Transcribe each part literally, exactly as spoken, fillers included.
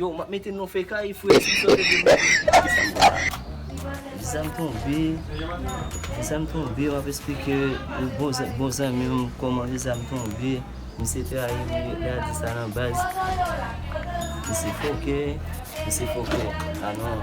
Yo, m ap mete non fekay, frè, si w te vin mete. Viza m tonbe. Viza m tonbe, m ap eksplike yon bon, zan- bon zanmi m kòman viza m tonbe. Misye trayi m, li a di sa nan baz. Misye fòkè, misye fòkè. Ah non.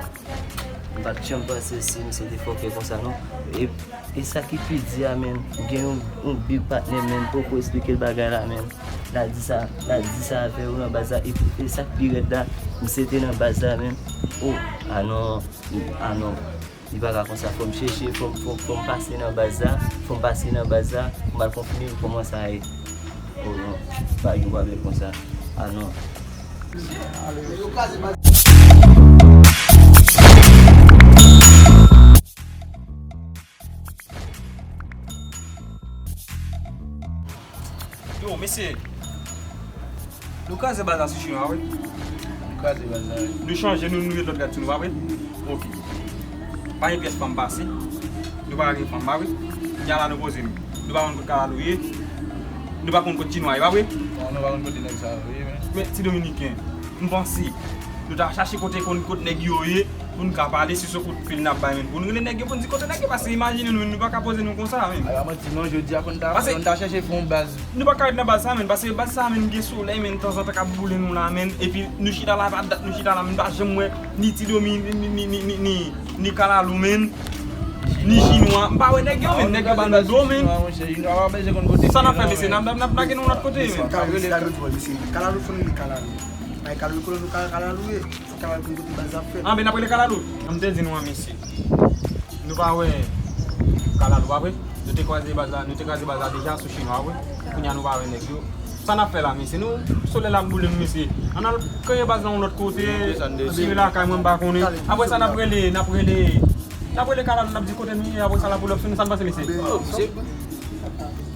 M pa t janm panse si misye te fòkè konsa, non. E, e sa ki pi di a, menn, m gen yon, yon big patnè, menn, poko eksplike l bagay la, menn. L a di sa, l a di sa avè yo nan baz la. E, e sa k pi rèd la, misye te nan baz la, menn. Oh, ah non, ah non. Li pa ka konsa, fò m chèche, fò m, fò, fò m pase nan baz la, fò m pase nan baz la, pou m al konfime l kòman sa ye. Oh non, pa gen pwoblèm konsa. Ah non. Yo, mesye, nou kraze baz la sou chinwa, wi. Nou kraze baz la, wi. Nou chanje, nou, nou met lòt rad sou nou, pa vre? Ok. Pa gen pyès fanm pase. Nou pa gen fanm, pa vre? Kounya la nou poze nou. Nou pa konn kot kalalou ye. Nou pa konn kot chinwa ye, pa vre? Non, nou pa konn kote nèg sa yo ye, men. Men ti dominiken, m panse nou ta chache kote konn kot nèg yo ye, pou n ka pale, si se kout fil n ap bay, men pou n rele nèg yo, pou n di kote nèg yo, paske imajine nou, nou pa ka poze nou konsa, men. Ay, pa manti non, jodi a fò n ta, fò n ta chèche fè yon baz. Nou pa ka ret nan baz sa, men, paske baz sa, men, gen solèy, men, tanzantan k ap boule nou la, men, epi nou chita la, pa dat nou chita la, men, m pa janm wè ni ti domi, ni, ni kalalou, men, ni chinwa, m pa wè nèg yo, men, nèg yo ba nou do, men. Sa n ap fè, mesye, n ap, n ap, n ap lage nou lòt kote, men. Kalalou, kalalou, fò n rele kalalou. Ay, kalalou, kalalou, kalalou ye. Fò kalalou konn kote baz la ap fèt. Anben, n ap rele kalalou. An m te di nou an, mesye. Nou pa wè kalalou, pa vre? Nou te kraze baz la, nou te kraze baz la deja sou chinwa, vre? Kounya nou pa wè nèg yo. Sa n ap fè la, mesye? Nou, solèy la ap boule nou, mesye. Ann al kreye baz la yon lòt kote, chire lakay mwen, m pa konnen. Apre sa, n ap rele, n ap rele, n ap rele kalalou, n ap di kote nou ye, apre sa, l ap pull up sou nou, sa n panse, mesye?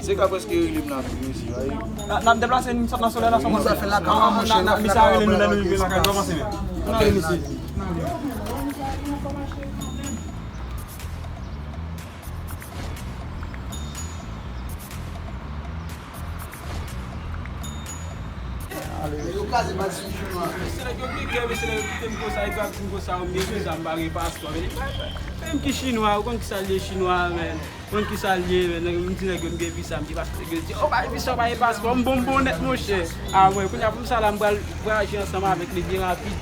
Se ka prèske rive m la tou, mesye. N ap deplase, n sot nan solèy la sou mwen. Misye a rele nou lè nou rive lakay nou, avanse men. Ann ale, mesye. Yo kraze baz sou chinwa. Mesye nèg yo pi klè, mesye nèg yo kite m konsa, yo ap di m konsa, yo m gen viza, m pa gen paspò. Men ki chinwa, ou konn kisa l ye chinwa, men. Konn kisa l ye, men, nèg, m di nèg yo m gen viza, m di paske nèg yo di, "O, pa gen viza, pa gen paspò." M bon, m bon nèt, monchè. A, mwen, kounya pou m sa la, m pral vwayaje ansanm avèk li byen rapid.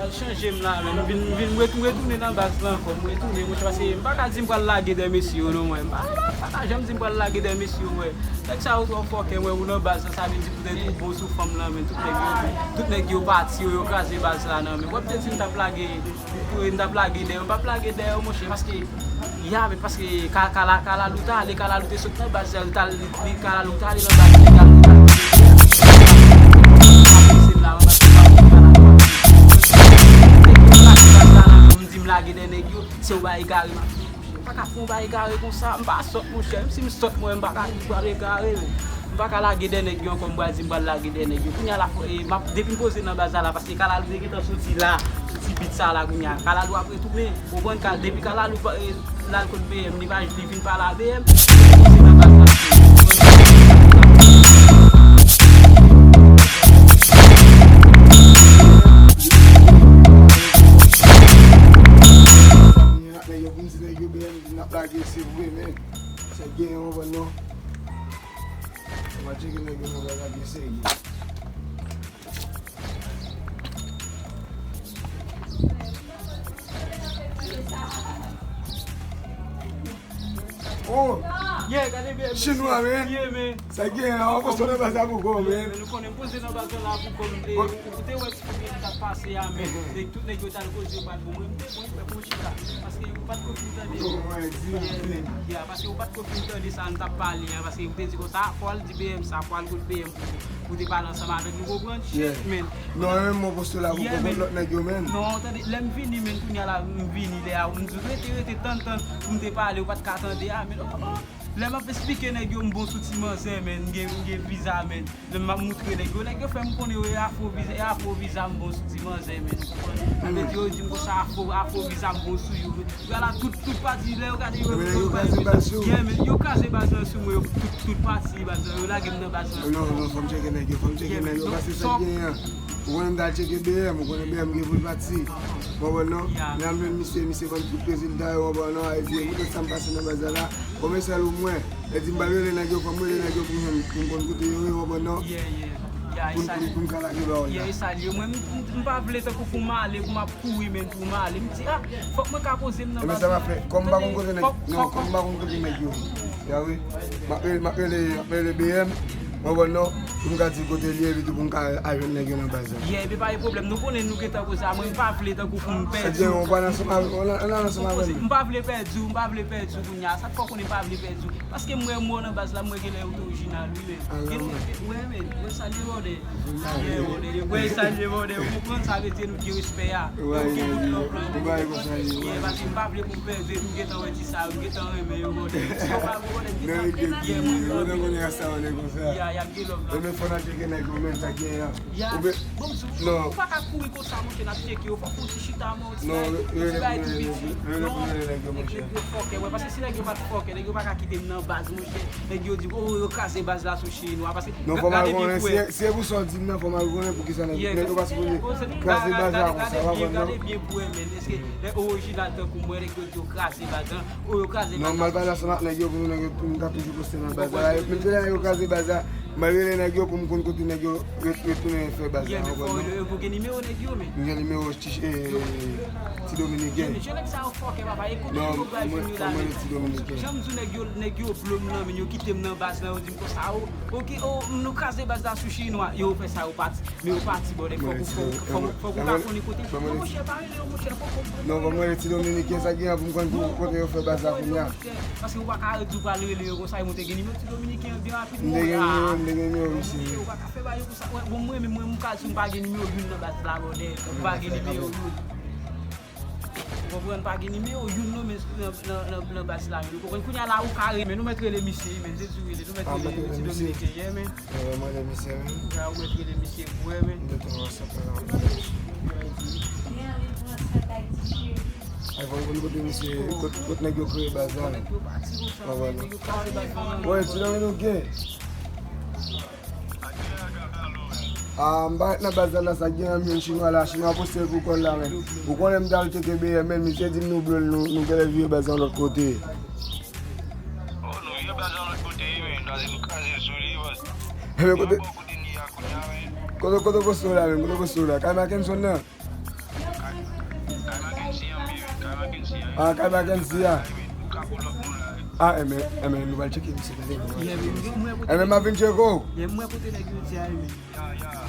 Al chanje m la, men. M vin, m vin, m ret-, m retounen nan baz la ankò. M retounen, monchè, paske m pa ka di m pral lage dèyè mesye yo, non, mwen. M pa, m pa, pa ka janm di m pral lage dèyè mesye yo, mwen. Nèg sa yo twò fòkè, mwen, ou nan baz la, sa vle di poutèt ou bon sou fanm lan, men. Tout nèg yo, tout nèg yo pati, yo, yo kraze baz la, non, men. Wè, m te di m t ap lage, m t ap lage dèyè, m p ap lage dèyè, monchè, paske Ya, men paske ka, kala, kalalou ta ale, kalalou te sot nan baz la, li ta, li, li, kalalou ta ale nan baz, li ta, li ta, se la, mwen, paske pa pou kalalou. Nèg yo lage baz la nan men m, di m lage dèyè nèg yo, se yon bagay egare m ap fè, monchè. M pa ka fè yon bagay egare konsa, m pa sòt, monchè. Menm si m sòt, mwen, m pa ka di m pral egare, men. M pa ka lage dèyè nèg yo ankò, m pral di m pral lage dèyè nèg yo. Kounya la, e, m ap, depi m poze nan baz la, la, paske kalalou te gentan soti la, sou ti bit sa la, kounya. Kalalou ap retounen, ou konprann, ka, depi kalalou pa, e, l al kot B M, li pa, li vin pale a B M, li poze nan baz la. Nèg yo vin di nèg yo B M, n ap lage, se vre, men. Se genyen, ou konprann, non? Mwen tcheke nèg yo nan bagay byen serye. Oh! Yeah, gade byen, chinwa, men. Yeah, men. Sa gen an, ou poze nan baz la pou kò, men. Nou konnen m poze nan baz la pou kò, m te, ou te wè ti kote m t ap pase a, men. Tout nèg yo t al koze yo pa t bon, mwen, m te bon, m te bon chita. Paske ou pa t ko fin tande. Ya, paske ou pa t ko fin tande sa n t ap pale a, paske ou te di konsa, fò l di B M sa, fò al kot B M pou, pou te pale ansanm avèk nou, konprann? Shit, men. Non, men mwen poste la pou konprann lòt nèg yo, men. Non, tande, lè m vini, men, kounya la, m vini, lè a, m di w rete, rete, tann, tann, pou m te pale, ou pa t ka tande a, men, oh, oh. Lè m ap esplike nèg yo, m bon sou ti manzè, men, m gen, m gen vi-, Viza, men. Lè m ap moutre nèg yo, nèg yo fè m konnen yo e afro viza, e afro viza m bon sou ti manzè, men. Sa vle di yo di m konsa afro, afro viza m bon sou yo. Yo ala tout, tout pati, lè yo gade yo, yo kraze baz yo. Yeah, men, yo kraze baz lan sou mwen, yo tout, tout pati baz lan, yo lage m nan baz lan. Non, non, fò m tcheke nèg yo, fò m tcheke nèg yo, paske sa k genyen an. Ou konnen m t al tcheke B M, ou konnen B M gen pou l pati. Ou konprann non? Lè m jwenn misye, misye ban m tout rezilta yo, ou konprann non? Ayiti, poutèt sa m pase nan baz la la, kòm e sèl ou mwen. E di m pral rele nèg yo, fò m rele nèg yo pou m jwenn, pou m konn kote yo ye, ou konprann non? Yeah, yeah. Pou m, pou m, pou m ka lage ba w la. Yeah, e sa l ye. Mwen, m, m, m pa vle tankou pou m ale, pou m ap kouri, men pou m ale. M di, ah, fòk mwen ka poze m nan baz la. Ebyen, sa m ap fè. Kòm m pa konn kote nèg, non, kòm m pa konn kote nèg yo ye. Ya wi. M ap rele, m ap rele, m ap rele B M. Ou konprann non? Pou m ka di kote l ye, epi tou pou m ka al jwenn nèg yo nan baz la. Yeah, ebyen, pa gen pwoblèm. Nou konnen nou gentan koze a. Mwen, m pa vle tankou pou m pèdi w. Ebyen, ou pral ansanm avè m, ou al ansanm avè m. M pa vle pèdi w, m pa vle pèdi w kounye a. Sa k fè w konnen m pa vle pèdi w? Paske m wè m wè w nan baz la, m wè genlè ou te orijinal, wi, men. Genlè ou te, wè, men, wè sa l ye, brother. Yeah, brother, wè sa l ye, brother. Ou konprann sa vle di nou gen respè a. Ou gen bout love lan. Yeah, paske m pa vle pou m pèdi w, m gentan wè di sa, m gentan renmen yo, brother. Si yo pa, brother, m gentan, yeah, mwen, brother. Ya, y ap gen love lan. Ebyen, fò n al tcheke nèg yo, men, sa k genyen an. Ya. Ou pa ka kouri konsa, monchè, n ap tcheke yo. Fòk ou ti chita, men, ou ti bay, ou ti bay tou piti. Non, nèg yo fòkè, wè, paske si nèg yo pa t fòkè, nèg yo pa ka kite m nan baz, monchè. Nèg yo di, oh, yo kraze baz la sou chinwa, paske. Non, fò m al konnen, si, si e pou sa w di m nan, fò m al konnen poukisa nèg, nèg yo pa sipoze kraze baz la konsa, w konprann non? Gade byen pou wè, men, èske lè orijinal tankou mwen, nèg yo di yo kraze baz lan, oh, yo kraze baz la. Non, m al pale ansanm ak nèg yo pou nou, nèg yo, m ka toujou poste nan baz la. Menm si lè yo kraze baz la, m al rele nèg yo pou m konn kote nèg yo ret-, retounen fè baz la, w konprann non? Yo gen nimewo nèg yo, men. M gen nimewo ti, eh, ti dominiken. Mesye, nèg sa yo fòkè, papa. E kote yo pral jwenn yo la, men? Ti dominiken. Jan m di w, nèg yo, nèg yo blo m nan, men yo kite m nan baz la, yo di m konsa, oh, ok, oh, nou kraze baz la sou chinwa. Yo fè sa, yo pati. Men yo pati, brother. Fòk ou, fòk, fòk, fòk ou ka konnen kote. Non, monchè, pa rele yo, monchè, fòk ou. Non, ban mwen ti dominiken, sa gen an pou m konn kote yo fè baz la kounye a. Paske ou pa ka di w pral rele yo konsa, e mwen te gen nimewo ti dominiken an byen rapid. M te gen nimewo, m te gen nimewo misye. Ou pa ka fè bagay yo konsa. Wè, bon, mwen menm, mwen, m ka di m pa gen nimewo youn nan baz la, brother. M pa gen nimewo youn. Ou konprann, pa gen nimewo youn non, men nan, nan, nan, nan baz la, men. Ou konprann, kounye a la, ou ka rele, men nou mèt rele misye, men, Jezi rele, nou mèt rele ti dominiken, yeah, men. Mwen rele misye, men. Ya, ou mèt rele misye, vre, men. M te tonbe ansent la. Ay, fò m konn kote misye, kot, kot nèg yo kreye baz la, men. Wè, ti dominiken. Ah, m pa ret nan baz la, la, sa gen yon chinwa la, chinwa poste l pou kò l la, men. Ou konnen m t al tcheke B M, men, misye di m nou blo l, nou, nou genlè vire baz lan lòt kote. Oh, nou vire baz lan lòt kote, wi, men, nou kraze l sou li, bòs. Ebyen, kote, kote, kote poste w la, men, kote poste w la? Kay Mackenson nan? Ah, kay Mackenson a. Ah, enben, enben, nou pral tcheke misye, tande nou. Enben, m ap vin tcheke w. M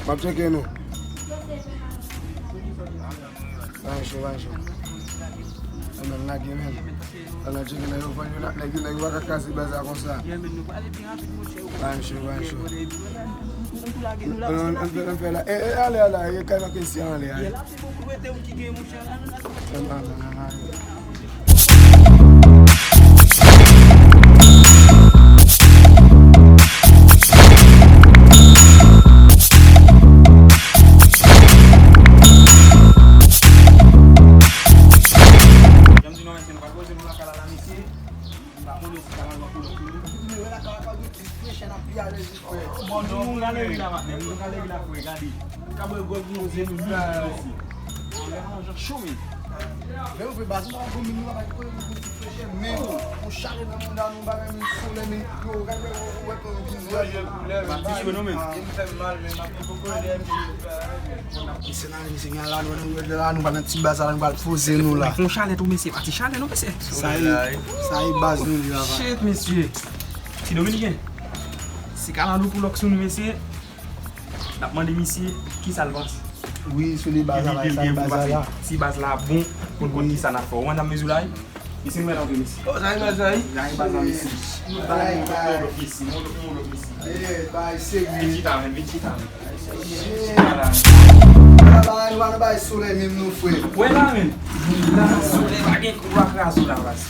ap tcheke nou. Pa gen cho, pa gen cho. Enben, n lage menm. Ann al tcheke nèg yo, nèg yo, nèg yo pa ka kraze baz la konsa. Pa gen cho, pa gen cho. Ann, ann, ann fè, ann fè la. E, e, ale, ale, ale, kay Mackenson anle, ale. Jan m di nou, mesye, nou pa poze nou lakay la, la, mesye. M pa konnen si sa va nan koulè pou nou. Ou di, men wè lakay la pa gen ti frechè, n ap pi alèz, frè. Bon, nou, nou gade ri la, patnè. Nou gade ri la, frè, gade. Kabwè gwòg nou, se nou, nou, mesye. Cho, men. Men ou vle baz, nou pa gwo min, nou pa bay konnen nou gwo ti frechè, men yon chalè nan mouda nou, bagay, men solèy, men yo, gade, wè, wè, wè, wè, wè, wè. Misye nan, misye gen la, nou, nou, nou, la, nou pa nan ti baz la, nou pa poze nou la. Fon chalè tou, mesye, pa ti chalè non, mesye. Sa e, sa e baz nou, la, va. Shit, mesye. Ti dominiken. Si kalandou pou lòk sou nou, mesye, n ap mande misye, kisa l panse? Wi, sou li baz la, sa e baz la. Si baz la bon, pou n konn kisa n ap fè. Ou konn jan mezou la ye? Isi nou mèt antre, mesye. Oh, sa e baz la, wi? Sa e baz la, mesye. Bagay, bagay. Isi, nou, nou, nou, isi. Eh, bagay serye. Vin chita, men, vin chita, men. Chita la. Bagay, nou pa nan bagay solèy menm, non, frè. Wè la, men. La, solèy pa gen kou a kraze w la, baz.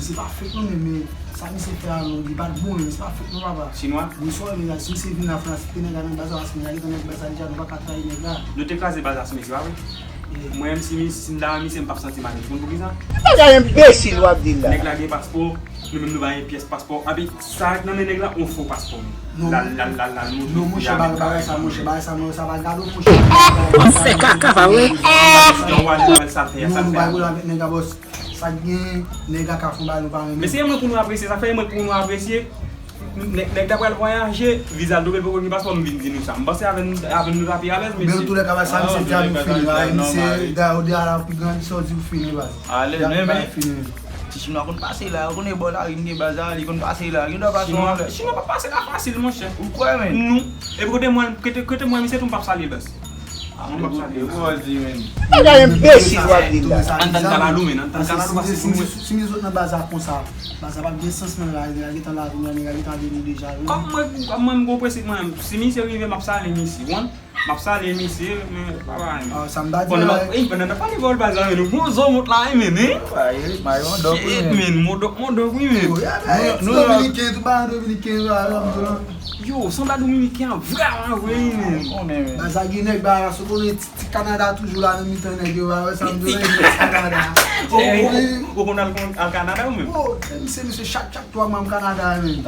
Misye pa fake non, men, men sa misye fè a non, li pa t bon, men misye pa fake non, papa. Chinwa? Wi, sòlè, si misye vin la Frans, te nèg la nan baz la, paske nèg la gentan nan baz la deja, nou pa ka trayi nèg la. Nou te kraze baz la sou misye, pa vre? Mwen menm, si mi-, si m ta wè misye, m p ap santi m alèz. Konn poukisa? Bagay enbesil w ap di la. Nèg la gen paspò, nou menm nou pa gen pyès paspò. Epi sa k nan men nèg la, yon fo paspò. Non. Lal, lal, lal, lal, non, monchè, bagay sa, monchè, bagay sa, non, sa pa gado, monchè. Ou fè kaka, pa vre? Yon wale, wale, sa l fè, sa l fè. Non, nou bay pwoblèm avèk nèg la, bòs. Sa k gen, nèg la ka fè yon bagay nou pa renmen. Men se mwen pou nou apresye, sa fè mwen pou nou apresye. Nèg, nèg la pral vwayaje, viza l doble, l poko gen paspò, m vin di nou sa. M panse avè n, avè n nou ta pi alèz, mesye. Men antoulèka, sa misye di a nou fini, la, misye, dayè, ou di a la, pi gran, sa w di ou fini, baz. Ale, men, men. Ti chinwa konn pase la, ou konnen bò lari m gen baz la, li konn pase la, gen dwa pase yon lè. Chinwa pa pase la fasil, monchè. Ou kwè, men? Nou. Epi kote mwen, kote, kote mwen, misye tou m p ap salye l, baz. Mwen p ap salye l. Bagay enbesil w ap di la. Ann tann kalalou, men, ann tann kalalou, pase pou mwen. Si misye sot nan baz la konsa, baz la p ap gen sans, men, la, nèg la gentan la, nèg la gentan vini deja, wi. Kòm mwen, kòm mwen, m gon prensip mwen, si misye rive, m ap salye misye, w konn? M ap salye misye, men, pa bagay, men. Ah, sa m ta di la. Pandan n ap, ey, pandan n ap pale vòl baz la, men, nou gon zo mont la, wi, men, hein? Shit, men, modòk, wi, men. Yo, ya, nou, nou, Dominiken, tout bagay Dominiken, la, la, la. Yo, sanble Dominiken an vrèman vre, wi, men. Baz la gen nèg, baz la, sou konnen ti, ti Kanada toujou la nan mitan nèg yo, pa wè sa m di w la, ti Kanada. Ou konn al, al Kanada ou menm? Oh, misye, misye, chak, chak twa mwa m Kanada, men.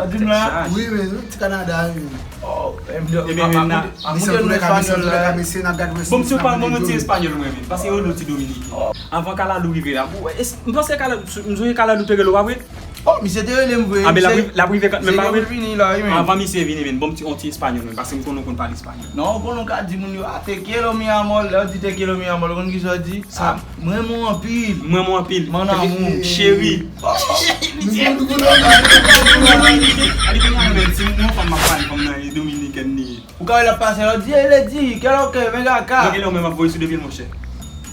Wi, men, ti Kanada, men. Oh, men, men, ap moute nou espanyòl la. Bon, si w pa bon, bon, ti espanyòl mwen, men. Paske yo nou ti Dominiken. Anvan kalalou rive la. M panse kalalou, m sonje kalalou te rele w, pa vre? Oh, misye te rele m vre. Ah, men l ap rive, l ap rive kanmenm, pa vre? Vini la, wi, men. Anvan misye vini, men, bon, m ti, on ti espanyòl, men, paske m konnen w konn pale espanyòl. Non, ou konnen w ka di moun yo, ah, te quiero mi amor, lè w di te quiero mi amor, ou konn kisa w di? Sa. Ah, m renmen w anpil. M renmen w anpil. Mon amour. Cheri. Oh. Cheri. Misye. Gade kounye a menm, si yon fanm ap pale fanm nan, e dominikèn li ye. Ou ka wè l ap pase, l ap di, "Ey, lady, qué lo que, venga acá." Mwen genlè ou menm ap voye sou de pye l, monchè.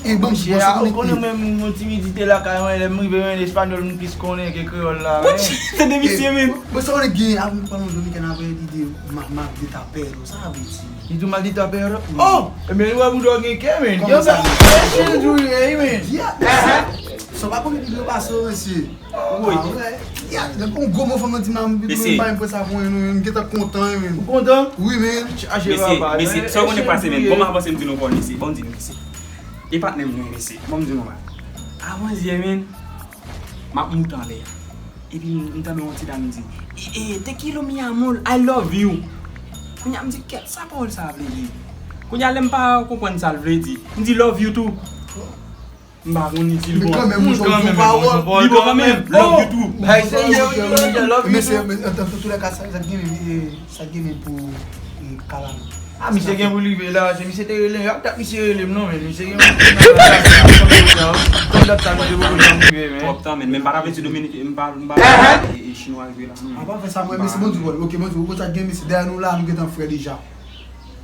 E bon, monchè, ou konnen mwen, mwen timidite lakay mwen, lè m rive, mwen, espanyòl, m plis konnen ke kreyòl la, wi. Tande misye, men. Mwen sa wè gen avè m pale yon dominikèn apre, li di, "Ma-, maldita perro," sa vle di? Li di, "Maldita perro?" Oh! Ebyen, ou wè bouda w gen kè, men. Kòman sa? Mesye, men. Sa pa konnen li pase, mesye. Woy. Ah, wè. Ya, yon gwo mo fanm nan di m la, m pa yon pran sa pou mwen, non, m gentan kontan, men. Ou kontan? Wi, men. Mesye, mesye, sa w konnen k pase, men. Bon, m avanse, m di nou kòlise. Bon, m di nou, mesye. E patnè m, wi, mesye. Bon, m di nou, man. Avan yè, men, m ap moute anlè a. Epi, m, m tande yon ti dam di, "Eh, eh, te quiero mi amor, I love you." Kounye a, m di, "Kèt, sa pawòl sa a vle di?" Kounye a, lè m pa konprann sa l vle di, m di, "Love you too." M pa konn itil bon. Men kanmenm, ou jwenn yon pawòl. Li bon kanmenm. Love you too. Bay serye, wi, love you too. Men se, men, an, an, an tou lè ka, sa, sa gen, e, sa gen men pou, e, kalalou. Ah, misye gen pou li rive la, se misye te rele, ak dat misye rele m non, men misye gen pou li rive la. Kòm dat sa misye poko janm rive, men. Twòp tan, men, men m pa t ap vle di Dominik, m pa, m pa, e, e, chinwa rive la, non. A pa fè sa, mwen, mesye, bon di, bon, ok, bon di, ou konn sa gen, mesye, dèyè nou la, nou gentan frè deja.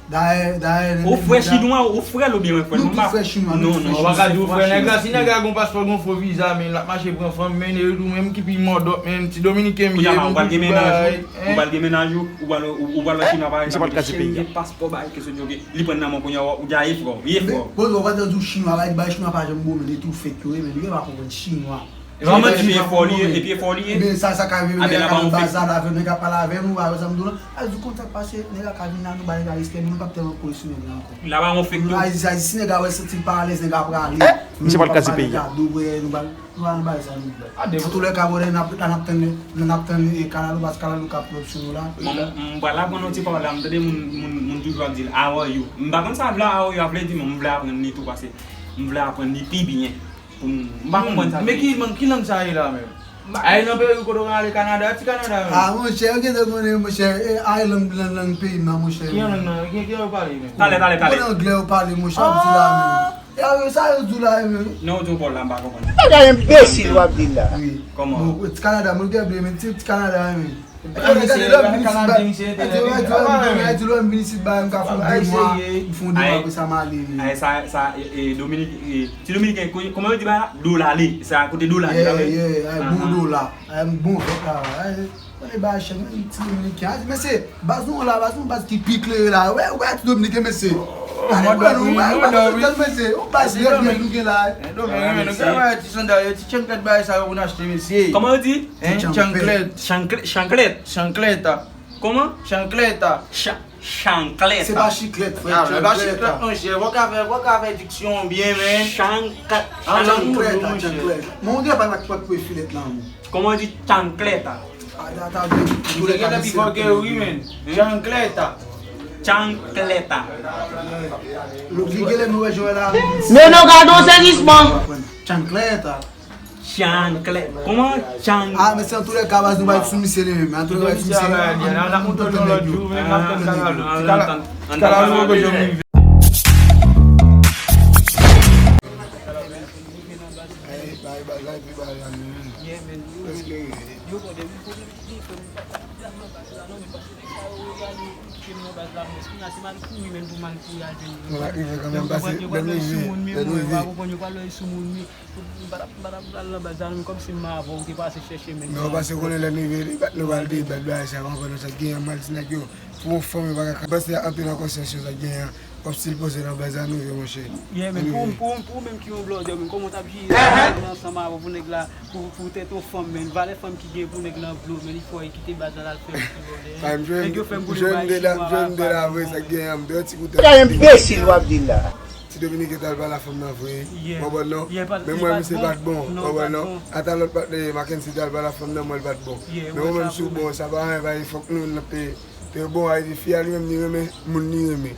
Dayè, dayè, ou frè chinwa, ou frè l oubyen mwen frè l? Nou tou frè chinwa, nou tou frè chinwa. Ou pa ka di ou frè nèg la, si nèg la gon paspò, gon fo viza, men l ap mache pran fanm, men e ou menm ki pi mòdòp, men ti dominiken m ye, nou tou bagay. Ou pral gen mennaj ou, ou pral gen mennaj ou, ou pral, ou, ou pral wè chinwa pa egzanp, cheri gen paspò, bagay ke se djoke, li pran nan men w kounye a, ou di a, ye frè w, ye frè w. Bon, ou pa tande chinwa, bagay, bagay chinwa pa janm bon, men li tou fake yo ye, men li pa konprann chinwa. E pa manti, epi e fò li ye, epi e fò li ye. Ebyen, sa, sa ka rive, nèg la ka nan baz la, nèg la pale avè nou, pa wè sa m di w lan. A di konn sa k pase, nèg la ka vin la, nou ba nèg la respè, men nou p ap tèlman kole sou nèg la ankò. La pa yon fake tou. A di sa, si nèg la wè santi l pa alèz, nèg la prale. Misye pral kraze peyi a. Nou pral, nou pral nan bagay sa, nou pral. An tou lè ka, brother, n ap, n ap tann, n ap tann, e, kalalou, paske kalalou ka pran opsyon nou la. Mwen, m, m pral aprann yon ti pawòl la, m tande moun, moun, moun toujou ap di l, "How are you?" M pa konn sa vle how are you a vle di, men m vle aprann li tou, paske m vle aprann li pi byen. Pou m, m pa konprann sa. Men ki, men ki lang sa ye la menm? Ay nan peyi kote w ale Kanada, ti Kanada menm. Ah, monchè, ou gentan konnen, monchè, e, ay lang, lang, lang peyi m nan, monchè. Ki lang nan? Ki, ki lang yo pale menm? Talè, talè, talè. Ou konnen anglè yo pale, monchè, ap di la menm. Sa yo, sa yo di w la, yo menm. Non, ou di yon pawòl la, m pa konprann. Bagay enbesil w ap di la. Wi. Kòman? Bon, ti Kanada, mwen gen byen, men ti, ti Kanada, men. Gade, gade, lòm vin isit bay, gade, lòm vin isit bay, m ka fè de mwa, m fè de mwa, apre sa m ale. Ay, sa, sa, e, e, Dominiken, e, ti Dominiken, kòman yo di ba la? Dola li, sa kote dola li, la, wi. Yeah, yeah, ay, bon dola, ay, bon, dola, ay. Konnen bagay chè, men ti Dominiken. A, mesye, baz nou la, baz nou, baz ki pi klere la. Wè, wè ti Dominiken, mesye. Gade, wè, nou, wè, wè, mesye, yon baz rèd nèg nou gen la. Dominiken, nou gen bagay ti sandal yo, ti chanklèt bagay sa yo pou n achte, mesye. Kòman yo di? Hein, chanklèt. Chanklèt. Chanklèt. Chanklèt. Kòman? Chanklèt. Cha- Chanklèt. Se pa chiklèt, frè. Ah, men pa chiklèt, monchè. Fò ka fè, fò ka fè diksyon byen, men. Chanklèt. Chanklèt, chanklèt. Men ou gen pa k pran filet nan men. Kòman di chanklèt? Ou te gentan pi fò ke wi, men. Chanklèt. Chanklèt. Lòt li genlè nou wè jwè la. Nono, gade yon sezisman. Chanklèt. Chanklèt. Kòman? Chan... Ah, men se antoulèka baz nou bay sou misye li menm. Antoulèka bay sou misye li. N ap monte yon lòt jou, men n ap tann kanal. Ti kanal nou poko janm rive. Yo bon, depi kote li te fè m pa t la non, men paske nèg sa yo reyale kite m nan baz la, men si m al kouri, men pou m al kouri al jwenn yo. Yo konprann, yo pral wè sou moun wi, mwen, yo pa konprann, yo pral wè sou moun wi. M pa t ap, m pa t ap pral nan baz la non, men kòmsi m avè w, ou te pase chèche men. Men ou pase konnen lè n rive, li bat nou bal, li bat bagay sa yo ankò, non, sa k genyen, m al di nèg yo, pou yon fanm, yo pa ka, m panse antre nan konsyans yo, sa k genyen an. W ap still poze nan baz la, nou vye monchè. Yeah, men pou, pou, pou ou menm ki yon blòdè, men kòman w t ap jije ansanm avè w pou nèg la, pou, pou tèt yon fanm, men valè fanm ki gen pou nèg lan vle w, men li fè w kite baz la, l al fè yon ti blòdè. Nèg yo fè m konnen bay chinwa pa bon. Sa k genyen an, m te yon ti kout. Bagay enbesil w ap di la. Ti Dominiken t al pale a fanm nan vre, w konprann non? Men mwen, misye pa t bon, w konprann non? Ata lòt patnè, Mackenzie t al pale a fanm nan, mwen, l pa t bon. Men ou menm, si w bon, sa pa anyen, pa fòk nou, nou te Yo bon, a di fi a li menm li renmen moun li renmen.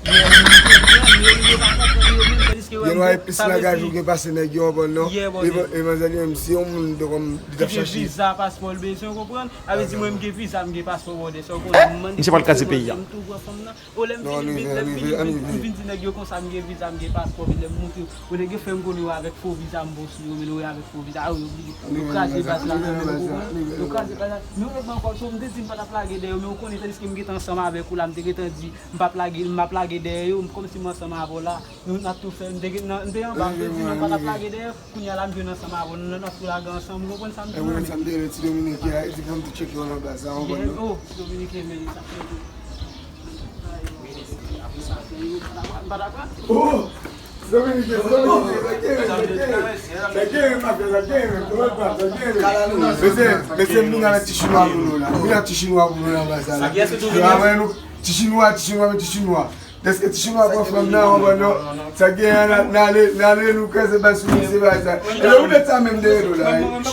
Gen dwa e plis langaj ou gen pase nèg yo, w konprann non? E manzè li menm, si yon moun de kòm li t ap chache. Viza, paspò l bezwen, w konprann? A vle di mwen m gen viza, m gen paspò, brother, sa w konn. Misye pral kraze peyi a. M tou pran fanm nan. O lè m vin, lè m vin, m vin di nèg yo konsa m gen viza, m gen paspò, vin lè m montre yo. O nèg yo fè m konnen yo avèk fo viza, m bon sou yo, men yo avèk fo viza, a yo oblije. Yo kraze baz la, men ou konprann? Yo kraze baz la. Men yon nèg m ankò, so m te di m pa t ap lage dèyè w, men ou konnen tandiske m gentan ansanm avèk ou la, m te gentan di m p ap lage, m ap lage dèyè yo, kòmsi m ansanm avè w la, nou n ap tou fè, m te gen, nan, m te anba, m te di non, m pa t ap lage dèyè, kounye a la m jwenn ansanm avè w, nou n ap tou lage ansanm, ou konprann sa m di w la, men. Ti Dominiken a, e di fò m tou tcheke w nan baz la, ou konprann non? Oh, ti Dominiken, men sa fè tou. M pa t ap pran. Oh! Dominiken, Dominiken, sa gen, sa gen, sa gen, sa gen, sa gen, sa gen. Mesye, mesye, m vin avèk ti chinwa pou nou la. M vin ak ti chinwa pou nou la, baz la. Yo avè nou, ti chinwa, ti chinwa, men ti chinwa. Dèske ti chinwa pran fanm nan, w konprann non? Sa gen an, n ale, n ale, nou kraze bal sou misye, baz la. E lè ou tèt sa menm dèyè nou la, wi. Yo, ti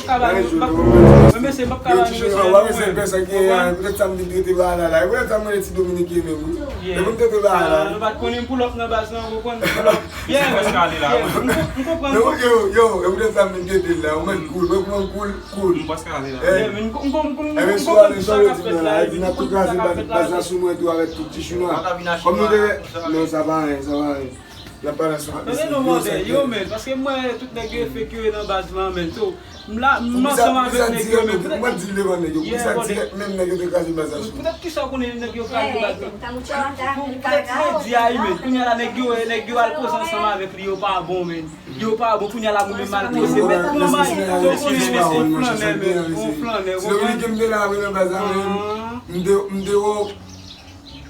chinwa, w ap wè se pè sa gen an, poutèt sa m vin trete bagay la la. E poutèt sa m rele ti Dominiken menm, wi. Depi m trete bagay la, wi. Nou pa t konnen m pull up nan baz la, ou konprann? M pull up. Yeah, man. Yeah, man. M konprann. Yo, yo, yo, e poutèt sa m vin trete l la. Ou mèt cool, mwen, mwen cool, cool. M pase ale la. Yeah, man. M konprann sa k ap fèt la. M konprann sa k ap fèt la. Baz la sou mwen tou avèk tout ti chinwa. Kòm nou te, non, sa pa anyen, sa pa anyen. Y ap pale ansanm ak mesye yo, sa k fèt. Yo, men, paske m wè tout nèg yo fake yo nan baz la, men. So, m la, m ansanm avèk nèg yo, men poutèt, poutèt kisa ou konnen nèg yo kraze baz la sou mwen? Poutèt kisa ou konnen nèg yo kraze baz la? Poutèt ti nèg di a, men kounye a la nèg yo, nèg yo al koze ansanm avèk li, yo pa bon, men. Yo pa bon, kounye a la mwen menm m al koze, men kòman, so konnen mesye yon flannè, men, yon flannè, ou konprann? M te, m te wè w.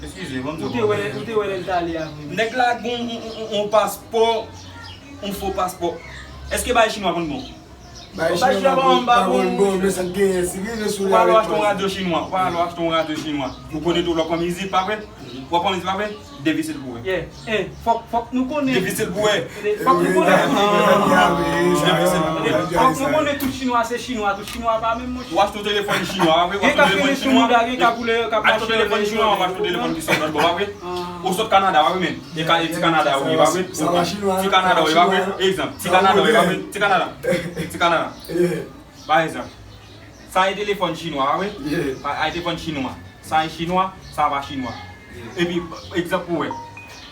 Eskize, ban m di w. Ou te wè, ou te wè lè l t ale a vre. Nèg la gen yon, yon, yon, yon paspò, yon fo paspò. Èske bagay chinwa konn bon? Bagay chinwa pa konn bon, men sa k genyen, si rive sou la. Ou pa al achte yon radyo chinwa, ou pa al achte yon radyo chinwa. Ou konnen tou lè w pran mizik, pa vre? Ou ap pran mizik, pa vre? Devize l pou wè. Yeah. Eh, fòk, fòk nou konnen. Devize l pou wè. Fòk nou konnen tout. Devize l pou wè. Fòk nou konnen tout chinwa se chinwa, tout chinwa pa menm, monchè. Ou achte yon telefòn chinwa, pa vre? Ou achte yon telefòn chinwa. Gen k ap rele sou mouda, gen k ap woule, k ap mache. Achte yon telefòn chinwa, ou achte yon telefòn ki sòt lòt bò, pa vre? Ou sòt Kanada, pa vre, men. E ka, e ti Kanada ou ye, pa vre? Ti Kanada ou ye, pa vre? Egzanp, ti Kanada ou ye, pa vre? Ti Kanada. Ti Kanada. Pa egzanp. Sa e telefòn chinwa, pa vre? Pa, a e telefòn chinwa. Sa e chinwa, sa pa chinwa. Epi, egzanp pou wè.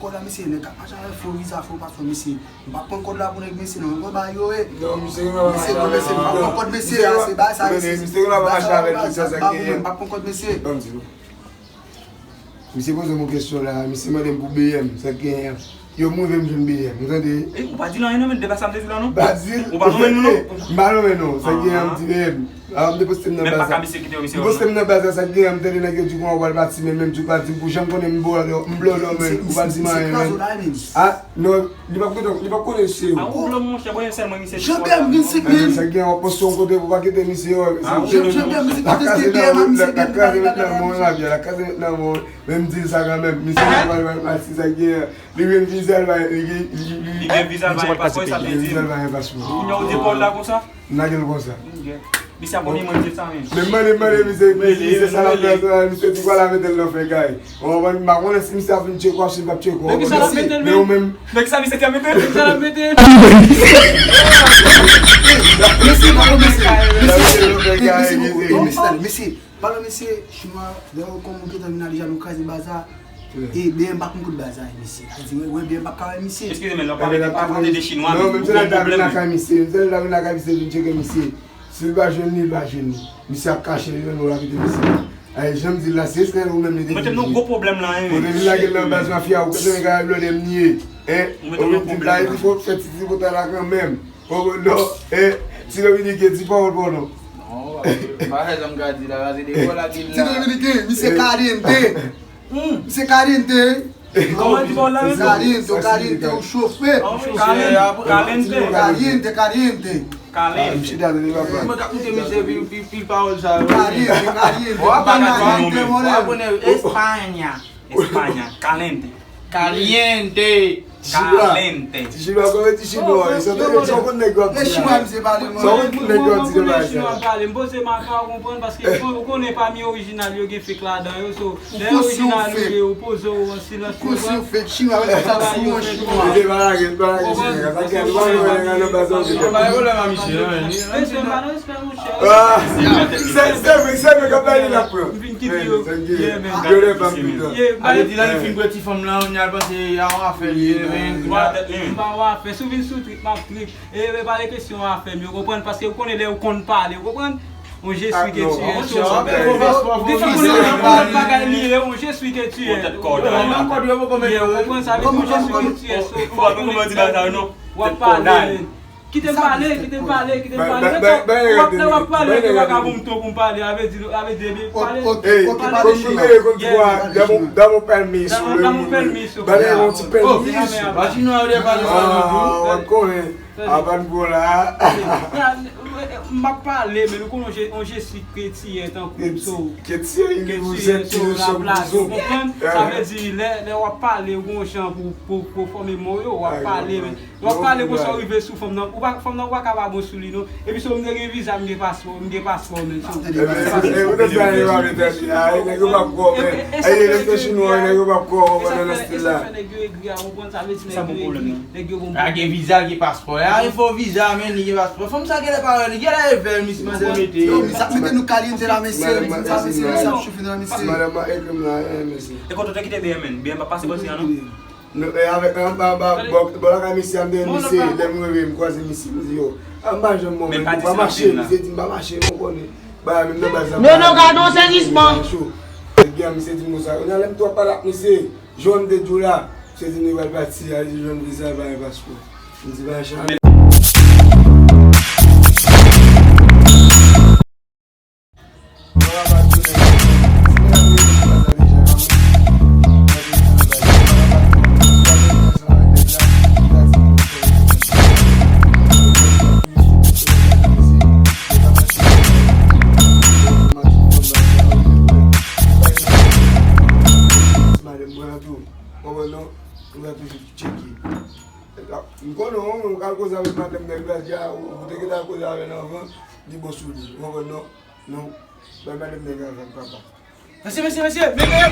kòd la, mesye, nèg k ap mache avèk fo viza, fo paspò, mesye. M p ap pran kòd la pou nèg mesye, non, men ba yo, e. Non, misye gen dwa mache avèk misye. Misye, non, mesye, m p ap pran kòd mesye a, se bagay sa, mesye. Misye gen dwa mache avèk misye, sa ki gen. M p ap pran kòd mesye. Ban m di nou. Misye poze m yon kesyon la, misye mande m pou B M, sa k genyen an. Yo, m rive m jwenn B M, ou tande? E, ou pa di l anyen non, men, de pa sa m te di w la non. Pa di l. Ou pa nonmen nou non. M pa nonmen non, sa k genyen an, m di B M. A, m te poste m nan baz la. M poste m nan baz la, sa k genyen an, m tande nèg yo di kòman w pral pati, men menm di w pa di m pou janm konnen m bò, m bò, non, men ou pa di m anyen, men. A, non, li p ap konnen, li p ap konnen se ou. A, ou blo monchè, bon, sèlman misye. Jean B M vennsenk mil. Sa gen w ap poste yon kote pou pa kite misye wè. Jean B M vennsenk mil, te B M a misye gen. La kraze met nan men w, la kraze met nan men w. Men m di l sa kanmenm, misye pa pral pati, sa gen. Li gen viza, li pa gen, li, li, li gen viza, li pa gen paspò, sa vle di. Viza, li pa gen paspò. Kounye a ou di pa w la konsa? M lage l konsa. Ok. Misye ap konnen mwen di sa menm. Men mande, mande misye, misye, misye sa l ap fè, misye di kwa la mete l nan fè kay. Ou konprann? M pa konnen si misye ap vin tcheke w, si l p ap tcheke w. Men kisa l ap mete l menm? Men ou menm. Men kisa misye te mete l? Kisa l ap mete l? Mesye, pale mesye. Mesye, mesye, mesye, mesye, pale mesye, chinwa, lè yo konn ou gentan vin ale jan nou kraze baz la. E B M pa konn kote baz la ye, mesye. Sa di, wè, wè, B M pa ka wè misye. Eskize, men lè w pale, pa pale de chinwa, non, men se lè l ta vin lakay misye, se lè l ta vin lakay misye, vin tcheke misye. Si l pa jwenn li, l pa jwenn li. Misye ap kache li, men w ap kite misye. Ay, jan m di l la, se Esnel ou menm li te vin di. Mwen te nan gwo pwoblèm la, wi. Ou te vin lage l nan baz mafya, ou konnen nèg a blòdè m ye. Hein? Ou mete m nan pwoblèm la. Ou di fò fè ti tripotay la kanmenm. Oh, non, eh, ti Dominique, di pawòl pou nou. Non, pa fè sa m ka di la, pase de gwo la ki la. Ti Dominique, misye caliente. Misye caliente. Kòman di pawòl la menm? Caliente, caliente, ou chofe. Caliente, caliente. Caliente, caliente. Caliente. Mwen ka koute misye pil, pil, pil pawòl sa yo. Caliente, caliente. Ou ap konnen Espanya. Espanya, caliente. Caliente. Caliente. Ti chinwa, kòm ti chinwa, sa w konn nèg yo ap di la. Sa w konn nèg yo ap di la. M poze maka w konprann, paske ou konnen pami orijinal yo gen fake ladan yo, so, lè orijinal ou ye, ou poze w an silans, ou konprann? Ou konsi w fake chinwa, sa ba yo fake. Mete pa lage, pa lage chinwa, sa gen, pa lage nan baz an. Pa gen pwoblèm a misye, non, men. Mesye, m pa nan respè, monchè. Ah, se, se vre, se vre, kòb la li la pran. M vin kite yo. Yeah, man. Yo lè pa m pita. Ale di nan li fin pran ti fanm lan, y al panse y a yon afè li ye, men. M pa yon afè. Si w vin sou trip, m ap trip. E, e pa de kesyon afè m, yo konprann, paske ou konnen lè ou konn pale, ou konprann? On je suis que tu es, so, ou gentan konnen on bagay li ye, on je suis que tu es. Menm kòd yo poko mete. Ou konprann sa vle di, on je suis que tu es, so, w ap pale. Kite m pale, kite m pale, kite m pale. Lè w ap pale, lè w ap pale, lè w ap pale, lè w ap pale, lè w ap pale, lè w ap pale, lè w ap pale. Dame un permiso. Ba nou yon ti pèmis. Ba ti nou a de pale sa nou tou. Ah, w ap konnen. Avan pou la. M ap pale, men nou konnen on je suis chrétien tankou m, so. Chrétien, so, la plas, ou konprann? Sa vle di, lè, lè w ap pale, ou gon jan pou, pou, pou fòme mo yo, w ap pale, men. W ap pale konsa, w rive sou fanm nan. Ou pa, fanm nan, ou pa ka pa bon sou li, non. Epi so, m te gen viza, m gen paspò, m gen paspò, men so. Nèg yo p ap kwè w, men. Nèg yo p ap kwè w, men. Nèg yo p ap kwè w, men, nan stil la. Nèg yo egri a, ou konprann sa vle di, nèg yo egri. Nèg yo bon. Gen viza, gen paspò, Ay, fo viza, men, li gen paspò. Fanm sa genlè pa wè, li genlè evè, misye mande mete. Yo, misye ap mete nou kalyante la, mesye. Li di sa, mesye, misye ap chofe nou la, mesye. Madanm mwen ekri m la, eh, mesye. E kote w te kite B M N? B M N pa pase bò si a, non? Non, e avèk anba, anba, bò, bò lakay misye, a m te, misye, lè m reve, m kwaze misye, m di, yo, a m pa janm bon, men pa mache, misye di m pa mache, m konnen. Ba, menm nan baz la, non, non, gade yon sezisman. Ebyen, misye di m konsa, kounye a lè m twò pale ak misye, jan m te di w la, misye di m li pral pati, a, li jwenn viza, pa gen paspò. M di, pa janm. Madanm mwen an tou, konprann non? Ou ka toujou tcheke. M konnen w, ou ka al koze avèk madanm nèg la, di a, ou, ou te gentan al koze avè l anvan, li bon sou li. Ou konprann non? Non, bay madanm nèg la avè l, papa. Mesye, mesye, mesye, men, men.